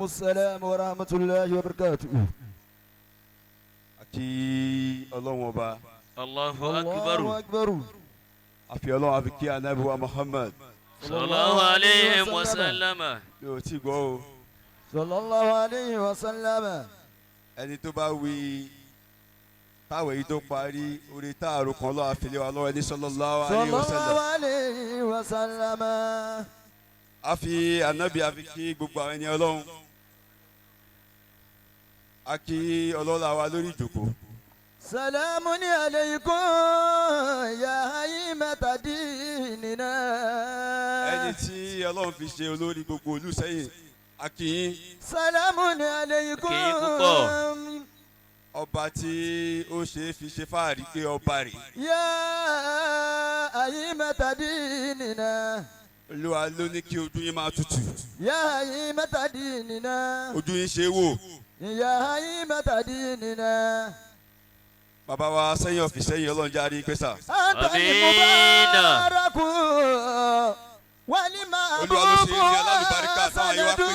وعليكم السلام ورحمة الله وبركاته. Àti Ọlọ́run Ọba. Allahu الله akbar. أكبر. Àfi Ọlọ́run, àfi kí Anabi wa Muhammad. Sallallahu alayhi wa sallam. Mi ò tí gbọ́ o. صلى الله عليه وسلم. Ẹni tó bá wí táwọn èyí tó parí orí táàrò kan lọ́wọ́ àfilẹ́ wa lọ́wọ́, ẹni sallallahu صلى alayhi wa sallam. الله عليه وسلم. Àfi Anabi, àfi kí gbogbo àwọn ẹni Ọlọ́run. A kí ọlọ́lá wa lórí ìjòkó. سلام عليكم يا أئمة ديننا. Ẹni tí Ọlọ́run fi ṣe olórí gbogbo ìlú Sẹ́yìn, a kí yín. سلام عليكم. Kì í púpọ̀. Ọba tí ó ṣe é fi ṣe fáàrí pé ọba rè. يا أئمة ديننا. Olúwa ló ní kí ojú yín máa tutù. يا أئمة ديننا. Ojú yín ṣe é wò. يا أئمة ديننا. Bàbá wa Sẹ́yìn ọ̀fì Sẹ́yìn, Ọlọ́run jáde pé sà. أنت آمين. المبارك والمحبوب. Olúwa ló ṣe ní alálùbáríkà táwọn ayé wá pè tì í.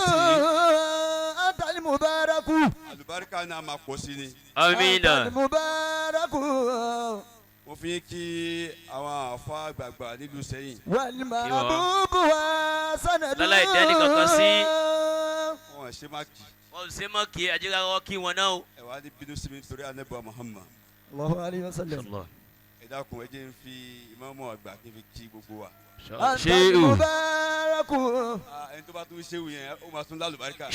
أنت المبارك. Àlùbáríkà náà máa pọ̀ sí ni. أنت Amina. المبارك. Mo fi kí àwọn àfa àgbààgbà nílùú Sẹ́yìn. والمحبوب وسند. Láláì dẹ́ni kankan sí. Wọn ṣe má kì. Wọ́n ṣe mọ́ kí ajínigbà kí wọn náà o. Ẹ wá ní bínú sí mi nítorí Anabi Muhammad. الله عليه وسلم. Ẹ dákun, ẹ jẹ́ n fi ìmáàmù àgbà kí n fi kí gbogbo wa. أنت Ṣéwù. المبارك. Ah, ẹni tó bá tún ṣéwù yẹn, ó máa tún lálùbáríkà.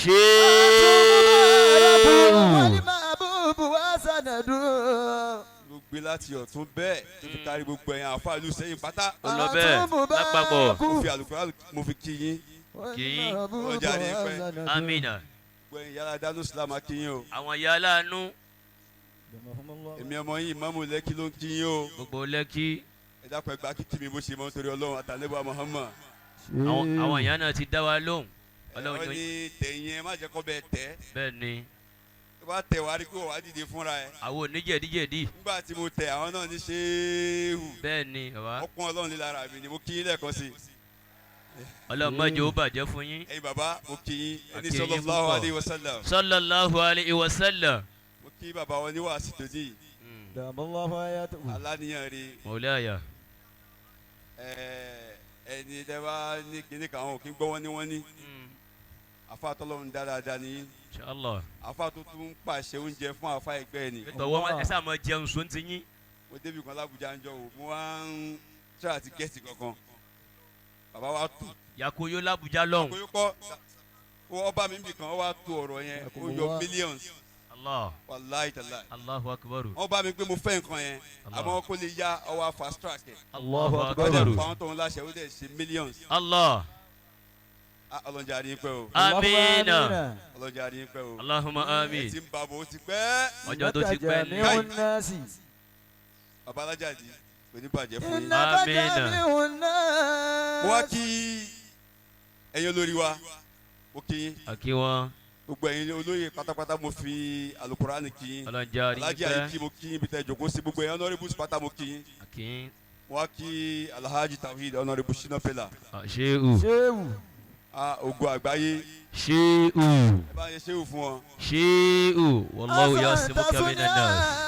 Ṣéwù. والمحبوب وسند. Ló gbé láti ọ̀tún bẹ́ẹ̀ tó fi kárí gbogbo ẹ̀yàn àfa ìlú Sẹ́yìn pátá. Ó lọ bẹ́ẹ̀ lápapọ̀. Mo fi àlùkò, mo fi kí yín. Kì í. Ọjà ní pẹ́. Amina. Gbogbo ẹ̀yìn yàrá dánú Islam, kí yín o. Àwọn ìyá aláàánú. Èmi ọmọ yín, ìmáàmù Lẹ́kí ló ń kí yín o. Gbogbo Lẹ́kí. Ẹ dákun, ẹ gba kíkí mi bó ṣe mọ́ nítorí Ọlọ́run àtàlẹ́bọ̀ Muhammad. Àwọn ìyá náà ti dá wa lóhùn. Ọlọ́run Wọ́n yóò ní tẹ̀yìn, ẹ má jẹ́ kó bẹ́ẹ̀ tẹ́. Bẹ́ẹ̀ ni. Tó bá tẹ̀ wá rí pé wàá dìde fúnra ẹ. Àwọn oníjẹ̀díjẹ̀dí. Nígbà tí mo tẹ̀, àwọn náà ní ṣéèwù. Bẹ́ẹ̀ ni bàbá. Ọkùn Ọlọ́run lé lára mi ni mo kí yín lẹ́ẹ̀kan sí i. Ọlọ́run má jẹ́ ó bàjẹ́ fún yín. Ẹ̀yin bàbá, mo kí yín. Ẹni A kí yín sallallahu púpọ̀. alayhi wa sallam. Sallallahu alayhi wa sallam. Mo kí bàbá wọn ní wàásù tó dì. Aláníyàn rí. Mọ̀láyà. Ẹni tẹ́ bá ní kíní kan, àwọn òkín gbọ́ wọn ní wọ́n ní àfa tọ́lọ́run dáadáa ní. Inshallah. Àfa tó tún pàṣẹ oúnjẹ fún àfa ẹgbẹ́ ẹ̀ ni. Tọwọ́ wọn ẹ sáà máa jẹun sóun ti yín. Mo débi kan lábújá ń jọ wò, mo wá ń tíra àti gẹ̀ẹ́sì kankan, bàbá wa tó. Yakoyo l'Abuja lọ́hùn. Kóyó kọ́ ọba mi bì kan, ó wá tó ọ̀rọ̀ yẹn, ó yọ millions. Allah. Wàláì tàláì. Allahu akbar. Wọ́n bá mi pé mo fẹ́ nǹkan yẹn. Allah. Àmọ́ kó lè yá ọwọ́ fast track ẹ̀. Allahu Ó akbar. dẹ̀ pa àwọn tóun láṣẹ, ó dẹ̀ ṣe millions. Allah. Ah, ọlọ́njà rí pẹ́ o. Amina. Ọlọ́njà rí pẹ́ o. Allahumma Ẹ amin. ti ń bàbọ̀, ó ti pẹ́. Ọjọ́ tó ti pẹ́ ni. Bàbá alájàdí, kò ní bàjẹ́ fún yín. Amina. Mo wá kí ẹ̀yin olórí wa, mo kí yín. Àkí wọn. Gbogbo ẹ̀yin olóyè pátápátá, mo fi Alukurani kí yín. Ọlọ́njà rí Alhaji pẹ́. Ayiki, mo kí yín bí tẹ́ jókòó sí. Gbogbo ẹ̀yin honourables pátá, mo kí yín. Àkí. Mo wá kí Alhaji Tawhid, Honourable Shina Pella. Ṣéwù. Ṣéwù. Ah, ògo àgbáyé. Ṣéwù. Ẹ bá yẹ ṣéwù fún wọn. Ṣéwù. Wallahu yasimuka minan nas.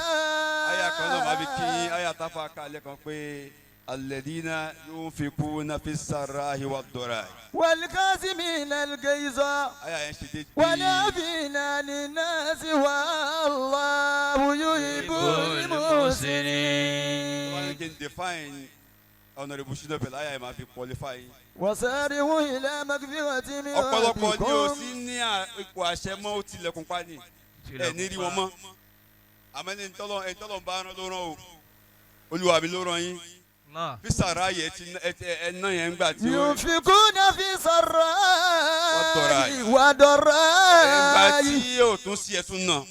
Aya kan náà máa fi kí yín, aya tafa kalẹ̀ kan pé alladhina yunfikuna fi sarrahi wad darai. والكاظمين الغيظ. Aya yẹn ṣe déédéé. والعافين عن الناس والله يحب Wọ́n ní المحسنين. kí n define Honourable Shina Pella, aya yẹn máa fi qualify yín. وسارعوا إلى مغفرة من Ọ̀pọ̀lọpọ̀ ni o ربكم. sí ní ipò àṣẹ mọ́, ó tilẹ̀kùn pa ni ẹ ní rí wọn mọ́. Àmọ́ ẹni tọ́lọ̀ ń bá rán ló rán o. Olúwa mi ló rán yín fi sàrà yẹ ti ẹ ná yẹn ńgbà tí ó ينفقون في سراء ńgbà وضراء. tí yóò tún sí ẹ tún nà.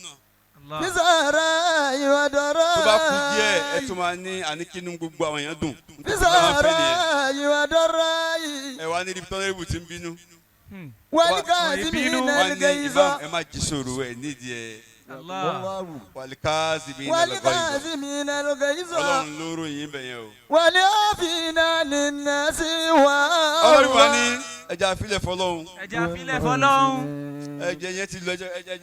في سراء وضراء. Tó bá kú díẹ̀, ẹ tún máa ní àníkínú gbogbo àwọn èèyàn dùn. في سراء وضراء. Ẹ wá ní ibi tọ́lẹ́rìbù ti ń bínú. والكاظمين Wọ́n ní الغيظ. imam, ẹ má jí sòrò ẹ nídìí ẹ. Allah. Wal-kaazimina al-ghayz. والكاظمين الغيظ Ọlọ́run ló ròyìn bẹ̀ yẹn o. والعافين عن الناس Ọlọ́run wa ní ẹja àfilẹ̀ fọlọ́run. Ẹja filẹ̀ fọlọ́hún. Ẹjẹ yẹn ti lọ,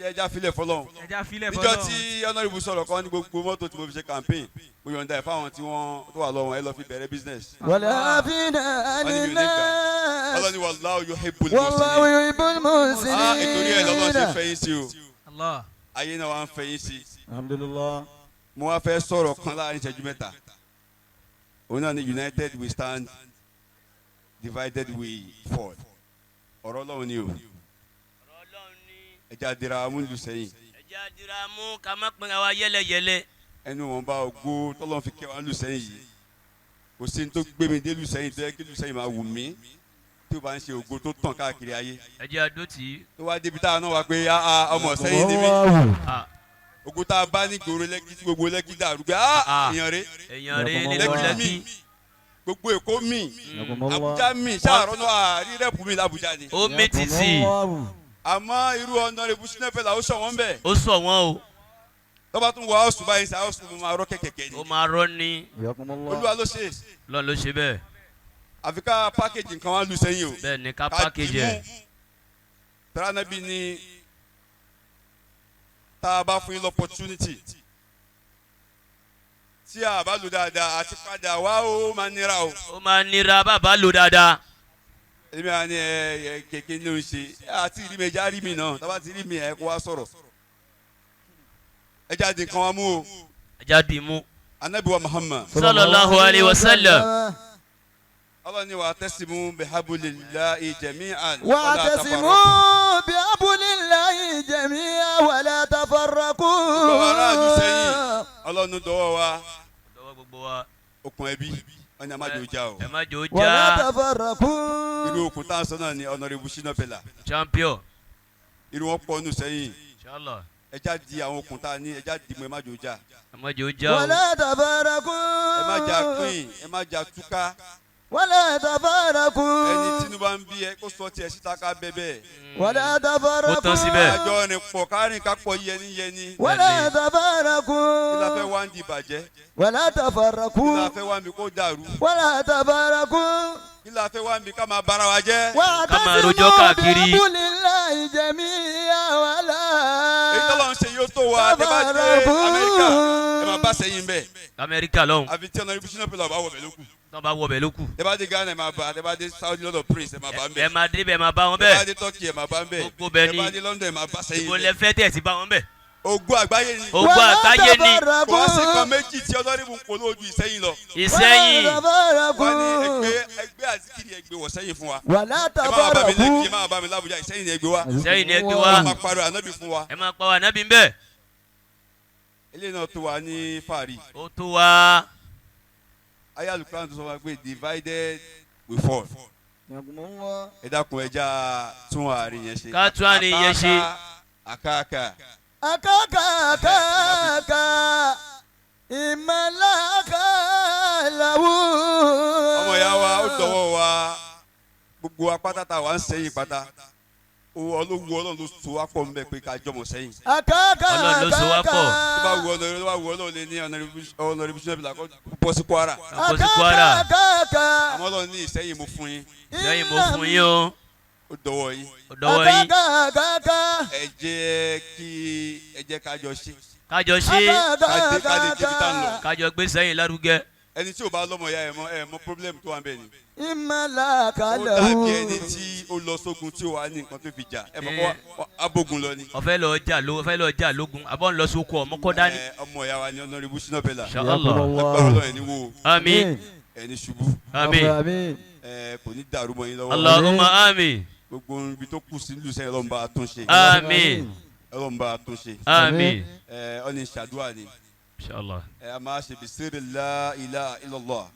ẹja àfilẹ̀ fọlọ́run. Ẹja filẹ̀ Níjọ́ fọlọ́hún. tí Honourable sọ̀rọ̀ kan ní gbogbo mọ́tò tí mo fi ṣe campaign, mo yọ̀ǹda ẹ̀ fáwọn tí wọ́n tó wà lọ́wọ́ ẹ lọ fi bẹ̀rẹ̀ business. والعافين عن Wọ́n ní mi ò ní gbà. الناس Ọlọ́run ní wallahu yuhibbul والله muhsinin. يحب Ah, ìtorí ẹ̀ lọ́lọ́run ṣe المحسنين fẹ́ yín sí o. Allah. Ayé náà wà ń fẹ́ yín sí. Alhamdulillah. Mo wá fẹ́ sọ̀rọ̀ kan láàrin ìṣẹ́jú 3. Òun náà ni united we stand, divided we fall. Ọ̀rọ̀ Ọlọ́run ni o. Ọ̀rọ̀ Ọlọ́run ni. Ẹja dira amúlù sẹ́yìn. Ẹja dira mú ká má pinra wa yẹ́lẹyẹ̀lẹ. Ẹnu wọn bá ògo tọ́lọ́run fi kẹ́ wa lù sẹ́yìn yìí. Kò sí ní tó gbé mi dé lù sẹ́yìn tó yẹ kí lù sẹ́yìn máa wù mí tí o bá ń ṣe ògo tó tàn káàkiri ayé. Ẹja dó tì í. Tó wá débi táwọn náà wá pé ah, ọmọ sẹ́yìn ni mí. Ògo tá a bá ní gbòòrò Lẹ́kí tí gbogbo Lẹ́kí dàrú pé ah, èèyàn rè. Èèyàn rè nínú Lẹ́kí Lẹ́kí. mi, gbogbo Èkó mi, Àbújá mi, ṣáàrọ̀ náà àrí rẹ́pù mi l'Àbújá ni. Ó mé títì. Àmọ́ irú Honourable Shina Peller ó sọ wọ́n bẹ́ẹ̀. Ó sọ wọ́n o. Tọ́ba tún wọ house báyìí sí house mo máa rọ́ kẹ̀kẹ́kẹ́ ni. Ó máa rọ́ ni. Olúwa ló ṣe. Lọ́n ló ṣe bẹ́ẹ̀. Àfi ká package nǹkan wá lù sẹ́yìn o. Bẹ́ẹ̀ ni ká Ká package dì ẹ̀. mú. Tàrànàbí ni tá a bá fún yín l'opportunity tí a bá lò dáadáa àti padà wá ó máa nira o. Ó máa nira bàbá lò dáadáa. Èmi à ní ẹ kékeré ló ń ṣe àti rí mi, ẹja rí mi náà, tábà ti rí mi ẹ kó wá sọ̀rọ̀. Ẹja di nǹkan wa mú o. Ẹja dì mú. Anabi wa Muhammad. Sallallahu alayhi wa sallam. Ọlọ́ni wa tasimu bihabulillahi jami'an. Wala واعتصموا بحبل الله جميعا ولا تفرقوا. Gbogbo aráàlú sẹ́yìn, Ọlọ́run dọwọ́ wa. Dọwọ́ gbogbo wa. Okùn ẹbí wọn ni a má jò já o. Ẹ má jò ولا já. تفرقوا. Irú okùn tá a sọ náà ni Honourable Shina Peller. Champion. Irú wọn pọ̀ nù sẹ́yìn. Inshallah. Ẹja di àwọn okùn tá a ní, ẹja di mu, ẹ má jò já. Ẹ má jò já o. ولا تفرقوا. Ẹ má jà pín, ẹ má jà túká. ولا تفرقوا. Ẹni tínú bá ń bí ẹ kó sọ tiẹ̀ síta ká bẹ́ bẹ́ẹ̀. ولا تفرقوا. Ó tán síbẹ̀. Àjọ rìn pọ̀ kárìn ká pọ̀ yẹni yẹni. ولا Kí la fẹ́ تفرقوا. wá ń di ìbàjẹ́? ولا Kí la تفرقوا. fẹ́ wá ń bi kó dàrú? ولا تفرقوا. Kí la fẹ́ wá ń bi ká máa bára wa jẹ́? Ká máa rojọ́ واعتصموا káàkiri. بحبل الله جميعا ولا Èyí tọ́lọ́ ń ṣe yóò tó wa. Tẹ́ bá dé Amẹ́ríkà, ẹ máa bá sẹ́yìn bẹ́ẹ̀. Amẹ́ríkà lọ́hùn. Àfi tí Honourable Shina Peller bá wọ̀ bẹ̀ lókù. Tọ́ bá wọ bẹ̀ ló kù. Tẹ́ bá dé Ghana, ẹ máa bá. Tẹ́ bá dé Saudi lọ́dọ̀ Prince, ẹ máa bá ń Ẹ bẹ̀. máa débẹ̀, ẹ máa bá wọn Tẹ́ bá bẹ́ẹ̀. dé Turkey, ẹ máa bá ń bẹ̀. Gbogbo bẹ́ẹ̀ Tẹ́ ni. bá dé London, ẹ máa bá sẹ́yìn Ibo lẹ bẹ̀. fẹ́ tẹ̀ sí bá wọn bẹ́ẹ̀. Ogun àgbáyé ni. Ogun àgbáyé ni. Kò wá sí kan méjì tí Honourable ń polówó ju Ìsẹ́yìn lọ. Ìsẹ́yìn. Wọ́n ní ẹgbẹ́ ẹgbẹ́ àzikiri ẹgbẹ́ wọ̀ sẹ́yìn fún wa. ولا Ẹ má wá bá mi Lẹ́kì, ẹ تفرقوا. má wá bá mi l'Ábújá, Ìsẹ́yìn ni ẹgbẹ́ wa. Ìsẹ́yìn ni ẹgbẹ́ Ẹ wa. máa pariwo ànábì fún wa. Ẹ máa pa wa nábì ń bẹ̀. Eléyìí náà tó wa ní fàárì. Ó tó wa. Ayé Alukuran tó sọ wa pé divided we fall. Ẹ dákun, ẹja tún àárín yẹn ṣe. Ká tún àárín yẹn ṣe. Àkàkà. Akaka akaka ìmọ̀láka làwù. Ọmọ ìyá wa, ó dọwọ́ wa, gbogbo wa pátá tá a wà ń sẹ́yìn pátá. Owó ọlọ́wọ́ Ọlọ́run ló so wá pọ̀ nbẹ pé ká jọmọ sẹ́yìn. Akaka Ọlọ́run ló so wá pọ̀. Tó bá wù Ọ̀nà, tó bá wù Ọlọ́run lè ní Honourable Shina Peller kó bọ́ sí Kwara. Kó sí Kwara. Akaka. Àmọ́ Ọlọ́run ní Ìsẹ́yìn mo fún yín. Ìsẹ́yìn mo fún yín o. Ó dọwọ́ yín. Ó dọwọ́ yín. Akaka. Ẹ jẹ́ kí ẹ jẹ́ ká jọ ṣe. Kájọ ṣe. Ká dé débi tá ń lọ. Kájọ gbé sẹ́yìn lárugẹ. Ẹni tí ò bá lọ́mọ ìyá ẹ mọ, ẹ mọ problem tó wà ń bẹ̀ ni. Ìmọ̀láka Ó làwù. dàbí ẹni tí ó lọ sógun tí ó wà ní nǹkan tó fi jà. Ẹ mọ̀ kó abogun lọ ni. Ọ̀fẹ́ lọ jà ló ọ̀fẹ́ lọ jà lógun àbọ̀ ń lọ sóko ọmọkọ́ dání. Ẹ, ọmọ ìyá wa ni Honourable Shina Peller. Inshallah. Agbára Ọlọ́run, ẹni wo Àmín. ẹni ṣubú. Àmín. Ẹ kò ní dàrú mọ́ yín lọ́wọ́. Allahumma àmín. Gbogbo ibi tó kù sí nílùú sẹ́yìn, Ọlọ́run bá a tún ṣe. Àmín. Ọlọ́run bá a tún ṣe. Àmín. Ẹ ọ ní ṣàdúrà ni. Inshallah. Ẹ a máa ṣe bisiri la ilaha illallah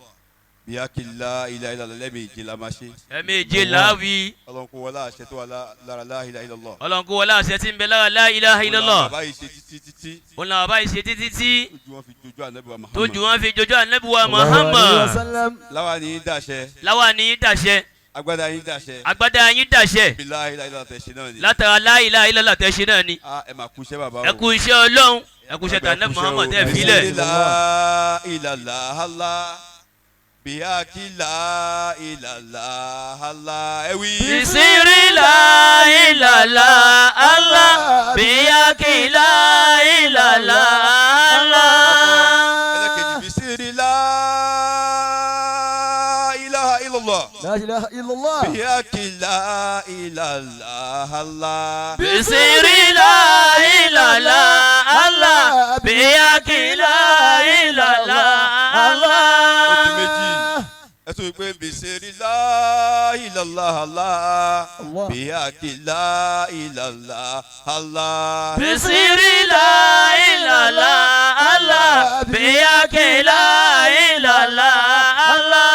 bíyàkí la ilaha illallah lẹ́ẹ̀mejì la máa ṣe. Ẹ̀ẹ̀mejì láwí. Ọlọ́run kó wọlé àṣẹ tó wà lára la ilaha illallah. Ọlọ́run kó wọlé àṣẹ tí ń bẹ lára la ilaha illallah. Bàbá yìí ṣe títí títí. Òun làwọn báyìí ṣe títí tí. Tójú wọn fi jojú ànábì wa Muhammad. Tójú wọn fi jojú ànábì wa Muhammad. Láwa ní dàṣẹ. Láwa ní dàṣẹ. Agbada yín dàṣẹ. Agbada yín dàṣẹ. Bí la ilaha illallah tẹ̀ ṣe náà ni. Látara la ilaha illallah tẹ̀ ṣe náà ni. Ẹ máa kú iṣẹ́ bàbá o. Ẹ kú iṣẹ́ Ọlọ́run, ẹ kú iṣẹ́ tànà Muhammad ẹ filẹ̀. La ilaha illallah bíyàkí la ilaha illallah ẹ wí. Bisiri la ilaha Allah bíyàkí la ilaha Allah. Ẹlẹ́kejì bisiri la ilaha illallah. La ilaha illallah. Bíyàkí la ilaha illallah. Bisiri la ilaha Allah bíyàkí la ilaha Allah. Ó di méjì. Ẹ tún wí pé bisiri la ilaha illallah bíyàkí la ilaha illallah. Bisiri la ilaha Allah bíyàkí la ilaha Allah.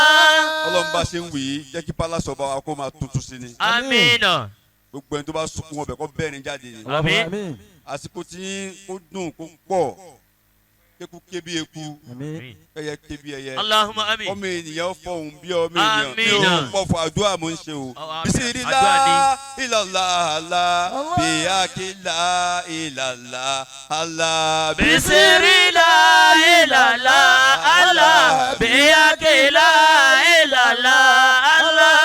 Ọlọ́run bá ṣe ń wí jẹ́ kí pálásọ̀ bá wa kó máa tuntun sí ni. Amiina. Gbogbo ẹni tó bá sunkún ọbẹ̀ kó bẹ́ẹ̀ ni jáde ni. Àmín. Àsìkò tí kó dùn kó pọ̀ kéku ké bí eku ẹyẹ ké bí ẹyẹ. Allahumma amin. Ọmọ ènìyàn fọhùn bí ọmọ ènìyàn mi ò Àmín. pọ̀fọ̀ àdúrà mo ń ṣe o. Àmín. Bisiri Àdúrà ni. la ilaha illallah bíyàkí la ilaha illallah. Bisiri la ilaha Allah bíyàkí la ilaha Allah.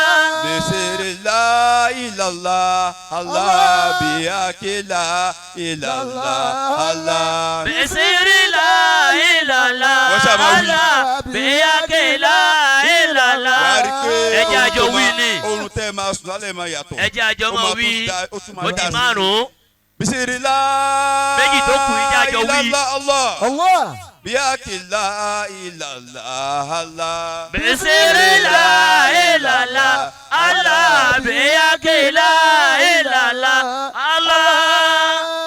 Bisiri la ilaha illallah bíyàkí la ilaha illallah. Bisiri la ilaha Wọ́n ṣáà máa wí. Allah bíyàkí la ilaha. Wàá rí pé Ẹ jẹ́ àjọ wí ni. oorun tẹ́ máa sùn lálẹ́ máa yàtọ̀. Ẹ jẹ́ àjọ Ó máa máa wí. tún da- ó tún máa Ó di dá sí i. márùn-ún. Bisiri la Méjì tó kù yìí jẹ́ àjọ wí. ilaha illallah. Allah. Bíyàkí la ilaha illallah. Bisiri la ilaha Allah bíyàkí la ilaha Allah.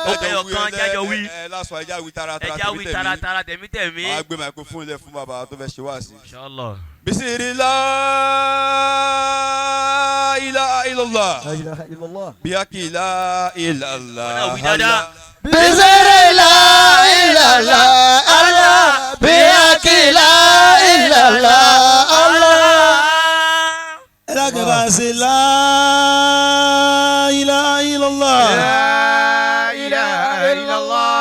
Ó Jájọ kẹyọ wí kan jájọ wí. Ẹ lásán ẹja wí taratara Ẹja wí taratara tẹ̀mítẹ̀mí. Wàá gbé microphone lẹ̀ fún bàbá tó fẹ́ ṣe wá sí. Inshallah. Bisiri la ilaha illallah. La ilaha illallah. Bíyàkí la ilaha Wọ́n náà wí dáadáa. Bisiri la ilaha Allah bíyàkí la ilaha Allah. Ẹ dákun bá a ṣe la ilaha illallah. La ilaha illallah.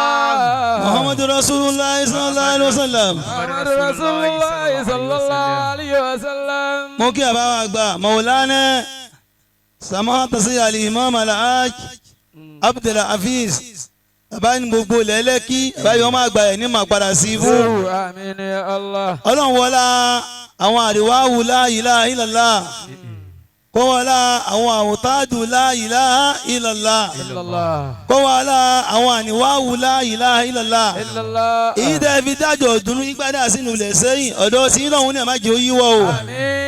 Muhammadu Rasulullah sallallahu alaihi wasallam. Muhammadu Rasulullah sallallahu alaihi wasallam. Mo kí àbáwá àgbà Maulana Samahata sí Al-Imam Alhaj Abdul Hafiz. Bàbá ní gbogbo lẹ́lẹ́kí bàbá yìí wọ́n máa gbà ẹ̀ ní màá padà sí ibú. Àmín ya Allah. Ọlọ́run wọlá àwọn àríwáwù la ilaha illallah. Kó wọlá àwọn àwòtádù la ilaha illallah. Illallah. Kó wọlá àwọn àníwáwù la ilaha illallah. Illallah. Èyí tẹ́ fi dájọ́ ọ̀dùnú ìgbádà sínú ilẹ̀ sẹ́yìn ọ̀dọ́ sí lọ́hùn ní àmájẹ́ oyíwọ́ o. Àmín.